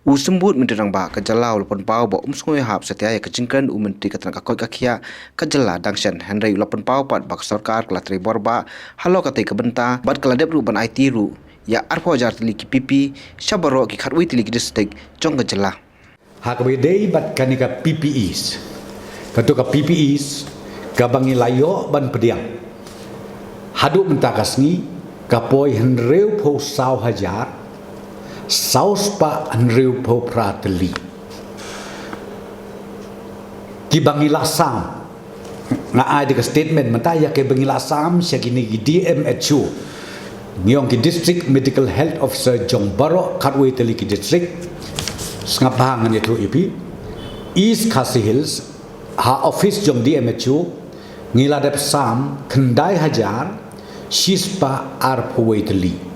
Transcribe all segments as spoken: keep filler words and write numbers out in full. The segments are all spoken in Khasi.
U Symbud Myntri Rangbah ka jylla u la pynpaw ba um sngewhap satia ïa ka jingkren u Myntri ka tnat ka koit ka khiah ka jylla dang shen, hynrei u la pynpaw pat ba ka sorkar ka la trei bor bha halor katei ka bynta bad ka la dep ruh ban aiti ruh ïa arphew hajar tylli ki P P E sha baroh ki khatwei tylli ki district jong ka jylla. Ha kaba ïadei bad kane ka P P Es, kato ka P P Es kaba ngi la ïoh ban pdiang haduh mynta ka sngi ka poi hynriewphew saw hajar saw spah hynriewphew phra tylli. Kiba ngi la sam, nga ai da ka statement mynta ïa kiba ngi la sam sha kine ki D M H O, ngi ong ki District Medical Health Officer jong baroh khatwei tylli ki district. Sngap bha ngan ïathuh ïa phi. East Khasi Hills, ha office jong D M H O, ngi la dep sam khyndai hajar shi spah arphew wei tylli.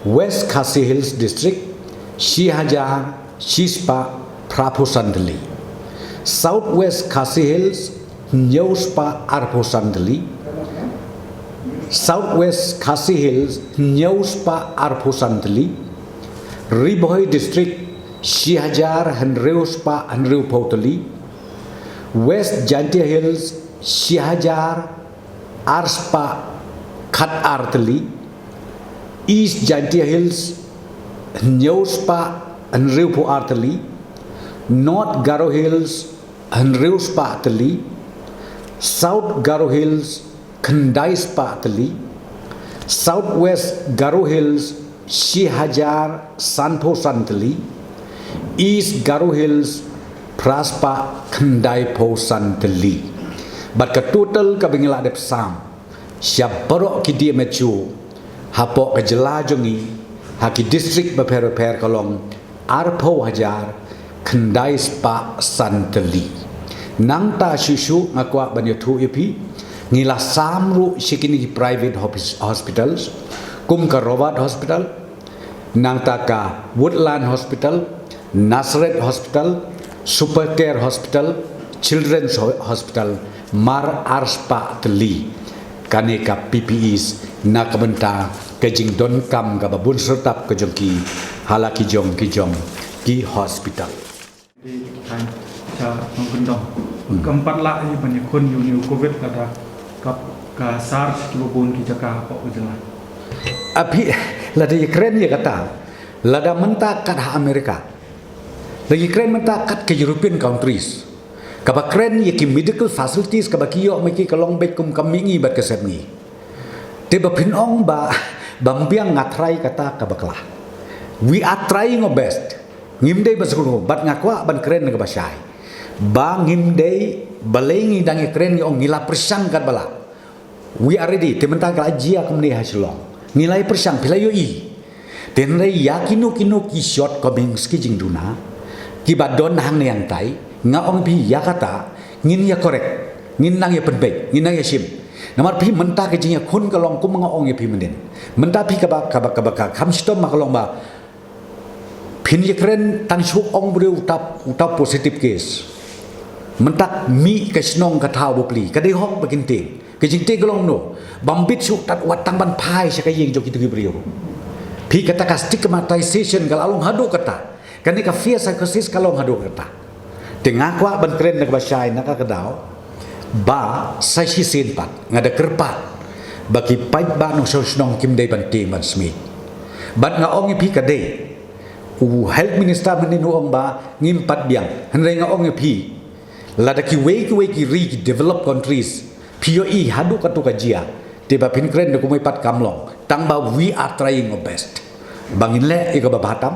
West Khasi Hills District, shi hajar shi spah phraphew san tylli. South West Khasi Hills, hynñiew spah arphew san tylli. South West Khasi Hills, hynñiew spah arphew san tylli. Ri Bhoi District, shi hajar hynriew spah hynriewphew tylli. West Jaintia Hills, shi hajar ar spah khat ar tylli. East Jaintia Hills, hynñiew spah hynriewphew ar tylli. North Garo Hills, hynriew spah tylli. South Garo Hills, khyndai spah tylli. South West Garo Hills, shi hajar sanphew san tylli. East Garo Hills, phra spah khyndaiphew san tylli. Bad ka total kaba ngi la dep sam sha baroh ki D M H O hapoh ka jylla jong ngi, ha ki district bapher bapher ka long arphew hajar khyndai spah san tylli. Nangta shuh shuh nga kwah ban ïathuh ïa phi, ngi la sam ruh sha kine ki private hopis-, hospitals, kum ka Robert Hospital, nangta ka Woodland Hospital, Nazareth Hospital, Super Care Hospital, Children's Ho-, Hospital, mar ar spah tylli kane ka P P Es na ka bynta ka jingdonkam kaba bun syrtap ka jong ki ha la ki jong ki jong ki hospital. Dei ki thaiñ sha nongkyndong. Hmm. Kam pat lah ïa ban ïakhun ïa u covid lada ka, ka sar sha kiba bun ki jaka hapoh ka jylla. Phi lada ïakren ïa kata, lada mynta kat ha America, lada ïakren mynta kat ka European countries, kaba kren ïa ki medical facilities kaba ki ïoh ma ki ka long beit kum ka mihngi bad ka sepngi. Te ba phin ong ba, ba ym biang, nga try kata kaba kla. We are trying our best. Ngim dei ba sngewthuh, bad nga kwah ban kren kaba shai. Ba ngim dei, balei ngi dang ïakren ngi ong ngi la pyrshang katba lah. We are ready. Te mynta ka la jia kumne ha Shillong, ngi la ïa pyrshang, phi la ïohi. Te hynrei ïa kino kino ki shortcomings, ki jingduna kiba don hangne hangtai, nga ong phi ïa kata ngin ïa correct, ngin nang ïa pynbeit, ngin nang ïa shim. Namar phi mynta ka jingïakhun ka long kum nga ong ïa phi mynnin. Mynta phi kaba, kaba, kaba ka kham shitom ma ka long ba phin ïakren tang shu ong briew uta, uta positive case. Mynta mih ka shnong ka thaw bapli, ka dei hok ba kin tieng. Ka jingtieng ka long kumno? Bym bit shuh tad wat tang ban phai sha ka ïing jong kito ki briew. Phi, kata ka stigmatization ka la long haduh kata. Kane ka fear psychosis ka long haduh kata. Te nga kwah ban kren na kaba shai na kata ka daw ba sa shisien pat nga da kyrpad ba ki paidbah nongshong shnong kim dei ban tieng ban smiej. Bad nga ong ïa phi ka dei, u health minister mynnin u ong ba ngim pat biang. Hynrei nga ong ïa phi, lada kiwei kiwei ki ri, ki developed countries, phi ïohi haduh katto ka jia, te ba phin kren da kumwei pat kam long, tang ba we are trying our best ba ngin leh ïa kaba bha tam.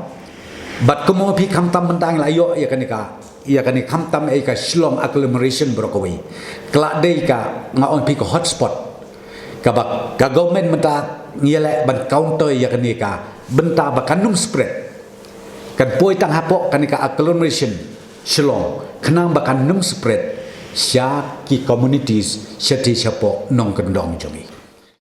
Bad kumno phi, khamtam mynta ngi la ïoh ïa kane ka, ïa kane khamtam ïa ka Shillong agglomeration baroh kawei, ka la dei ka, nga ong phi, ka hotspot kaba ka government mynta ngi leh ban counter ïa kane ka bynta ba kan ym spread. Kan poi tang hapoh kane ka agglomeration Shillong, khnang ba kan ym spread sha ki communities shatei shapoh nongkyndong jong ngi.